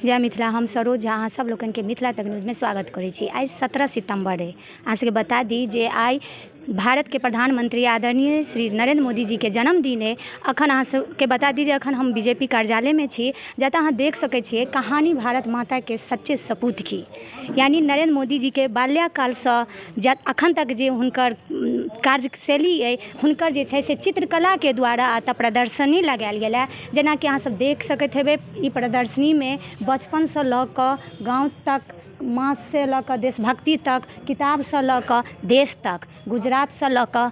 जय मिथिला। हम सरोज झा अहाँ सब लोकनिके मिथिला तक न्यूजमे स्वागत करै छी। आइ 17 सितम्बर अइ। अहाँ सबके बता दी जे आइ भारतके प्रधानमंत्री आदरणीय श्री नरेंद्र मोदी जीके जन्मदिन अइ। अखन अहाँ सबके बता दी जे अखन हम बीजेपी कार्यालयमे छी, जतऽ अहाँ देख सकै छियै कहानी भारत माता के सच्चे सपूत की, यानी नरेंद्र मोदी जीके बाल्यकालसँ अखन तक जे हुनकर कार्यशैली अइ, हुनकर जे छै से चित्रकलाके द्वारा एतऽ प्रदर्शनी लगायल गेल है। जेनाकि अहाँ सब देख सकैत हेबै, ई प्रदर्शनीमे बचपनसँ लऽ कऽ गाँव तक, माँ से लऽ कऽ देशभक्ति तक, किताबसँ लऽ कऽ देश तक, गुजरातसँ लऽ कऽ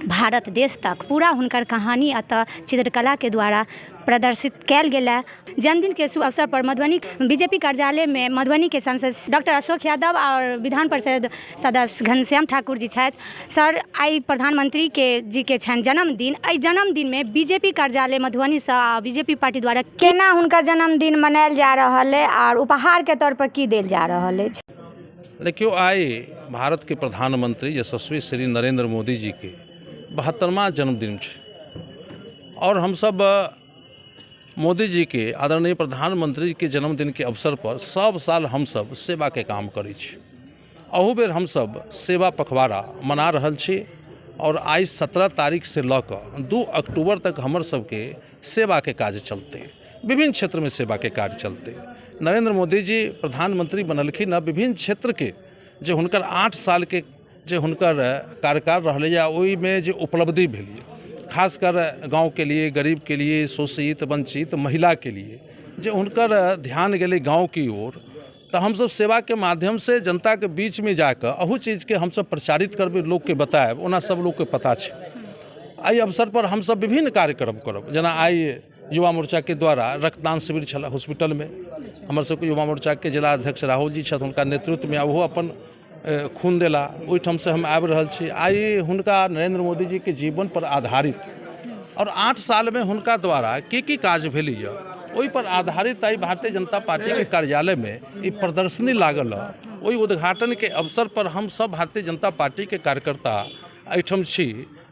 भारत देश तक पूरा हुनकर कहानी एतऽ चित्रकलाके द्वारा प्रदर्शित कयल गेल है। जन्मदिनके शुभ अवसर पर मधुबनी बीजेपी कार्यालयमे मधुबनीके सांसद डॉक्टर अशोक यादव आओर विधान परिषद सदस्य घनश्याम ठाकुर जी छथि। सर, आइ प्रधानमंत्री के जी के छनि जन्मदिन। एहि जन्मदिनमे बीजेपी कार्यालय मधुबनीसँ आ बीजेपी पार्टी द्वारा केना हुनकर जन्मदिन मनायल जा रहल अइ आओर उपहारके तौर पर की देल जा रहल अछि? देखियौ, आइ भारतके प्रधानमंत्री यशस्वी श्री नरेंद्र मोदी जीके 72वां जन्मदिन छै आओर हमसब मोदी जीके आदरणीय प्रधानमंत्रीके जन्मदिनके अवसर पर सब साल हमसब सेवाके काम करै छी। अहू बेर हमसब सेवा पखवाड़ा मना रहल छी आओर आइ 17 तारीख से लऽ कऽ 2 अक्टूबर तक हमर सबके सेवाके काज चलतै। विभिन्न क्षेत्रमे सेवाके कार्य चलतै। नरेंद्र मोदी जी प्रधानमंत्री बनलखिन हँ, विभिन्न क्षेत्रके जे हुनकर 8 सालके जे हुनकर कार्यकाल रहलैए ओहिमे जे उपलब्धि भेलै, खासकर गाँवके लिए, गरीबके लिए, शोषित वंचित महिलाके लिए जे हुनकर ध्यान गेलै गाँवकी ओर, तऽ हमसब सेवाके माध्यमसँ जनताके बीचमे जाकऽ अहू चीजके हमसब प्रचारित करबै, लोकके बतायब। ओना सब लोकके पता छै। एहि अवसर पर हमसब विभिन्न कार्यक्रम करब। जेना आइ युवा मोर्चाके द्वारा रक्तदान शिविर छलै हॉस्पिटलमे। हमर सबके युवा मोर्चाके जिला अध्यक्ष राहुल जी छथि, हुनका नेतृत्वमे ओहो अपन खून देला। ओहिठामसँ हम आबि रहल छी। आइ हुनका नरेंद्र मोदी जीके जीवन पर आधारित आओर 8 सालमे हुनका द्वारा की की काज भेलैए ओहिपर आधारित आइ भारतीय जनता पार्टीके कार्यालयमे ई प्रदर्शनी लागल हँ। ओहि उद्घाटनके अवसर पर हम सब भारतीय जनता पार्टीके कार्यकर्ता एहिठाम छी।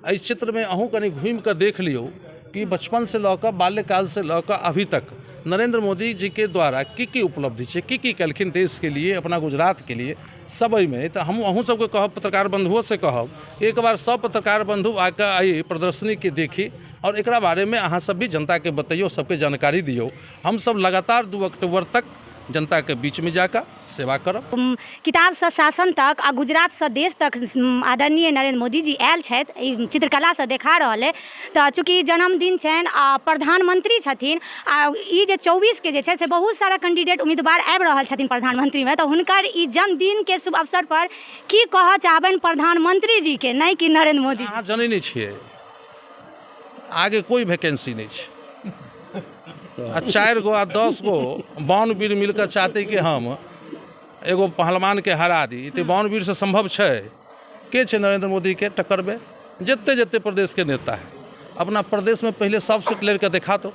एहि चित्रमे अहूँ कनि घुमिकऽ देख लियौ कि बचपनसँ लऽ कऽ, बाल्यकालसँ लऽ कऽ अभी तक नरेंद्र मोदी जीके द्वारा की की उपलब्धि छै, की की केलखिन देशके लिए, अपना गुजरातके लिए, सब एहिमे। तऽ हम अहूँ सबके कहब, पत्रकार बंधुओसँ कहब, एक बार सब पत्रकार बंधु आके एहि प्रदर्शनीके देखी आओर एकरा बारेमे अहाँ सब भी जनताके बतैयौ, सबके जानकारी दियौ। हमसब लगातार 2 अक्टूबर तक जनताके बीचमे जाकऽ सेवा करब। किताबसँ शासन तक आ गुजरातसँ देश तक आदरणीय नरेंद्र मोदी जी आयल छथि, ई चित्रकलासँ देखा रहल अइ। तऽ चूँकि जन्मदिन छनि आ प्रधानमंत्री छथिन, आ ई जे 24के जे छै से बहुत सारा कैंडिडेट उम्मीदवार आबि रहल छथिन प्रधानमंत्रीमे, तऽ हुनकर ई जन्मदिनके शुभ अवसर पर की कहऽ चाहबनि प्रधानमंत्री जीके, नहि कि नरेंद्र मोदी? अहाँ जनै नहि छियै, आगे कोइ वैकेंसी नहि छै आ 4 गो आ 10 गो बाउनवीर मिलकर चाहते कि हम एगो पहलवानके हरा दी। तऽ बाउनवीरसँ सम्भव छै? के छै नरेंद्र मोदीके टक्करमे? जते जते प्रदेशके नेता है, अपना प्रदेशमे पहिले सब सीट लड़िके देखा दो।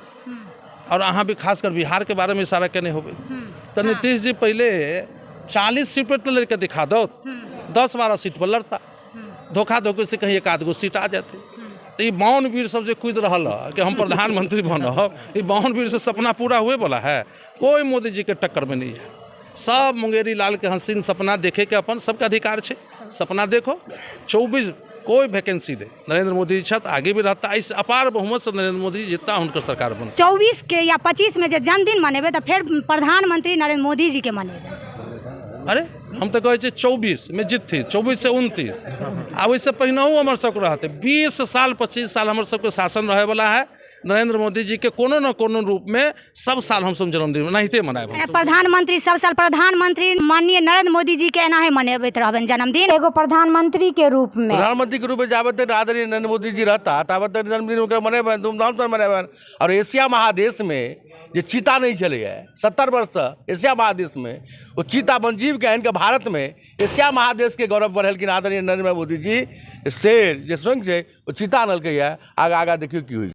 और अहाँ भी खासकर बिहारके बारेमे इशारा केने होबै तऽ नीतीश जी पहिले 40 सीट पर लड़िके दिखा दो, 10-12 सीट पर लड़ता, धोखा धोखी से कहीं एक आध गो सीट आ जाते। तऽ ई बाउनवीर सब जे कूदि रहल है कि हम प्रधानमंत्री बनब, ई बाउनवीर से सपना पूरा हुए वाला है? कोई मोदी जी के टक्कर में नहीं है। सब मुंगेरी लाल के हसीन सपना देखे के अपन सबके अधिकार छै, सपना देखो। 24 कोई वैकेंसी नहीं, नरेंद्र मोदी जी छथि, आगे भी रहता। इस अपार बहुमत से नरेंद्र मोदी जी जीतता, हुनकर सरकार बनत। 24 के या 25 में जे जन्मदिन मनेबै तऽ फेर प्रधानमंत्री नरेंद्र मोदी जी के मनेबै? अरे हम तऽ कहै छियै 24 में जीतथिन, 24 से 29, आ ओहिसँ पहिनहु हमर सबके रहतै। 20 साल 25 साल हमर सबके शासन रहैवला है। नरेंद्र मोदी जी के कोनो न कोनो रूप में सब साल हमसब जन्मदिन एनाहिते मनायब। प्रधानमंत्री सब साल प्रधानमंत्री माननीय नरेंद्र मोदी जी के एनाहे मनेबैत रहबनि जन्मदिन, एगो प्रधानमंत्री के रूप में। प्रधानमंत्री के रूप में जाबत तक आदरणीय नरेंद्र मोदी जी रहता ताबत तक जन्मदिन हुनकर मनेबनि, धूमधाम से मनेबनि। और एशिया महादेश में जे चीता नहीं छलैए 70 वर्षसँ एशिया महादेश में, ओ चीता वनजीव के आनिके भारत में एशिया महादेश के गौरव बढ़ेलखिन आदरणीय नरेंद्र मोदी जी। शेर जे स्वयं छै ओ चीता आनलकैए। आगाँ आगाँ देखियौ की होइ।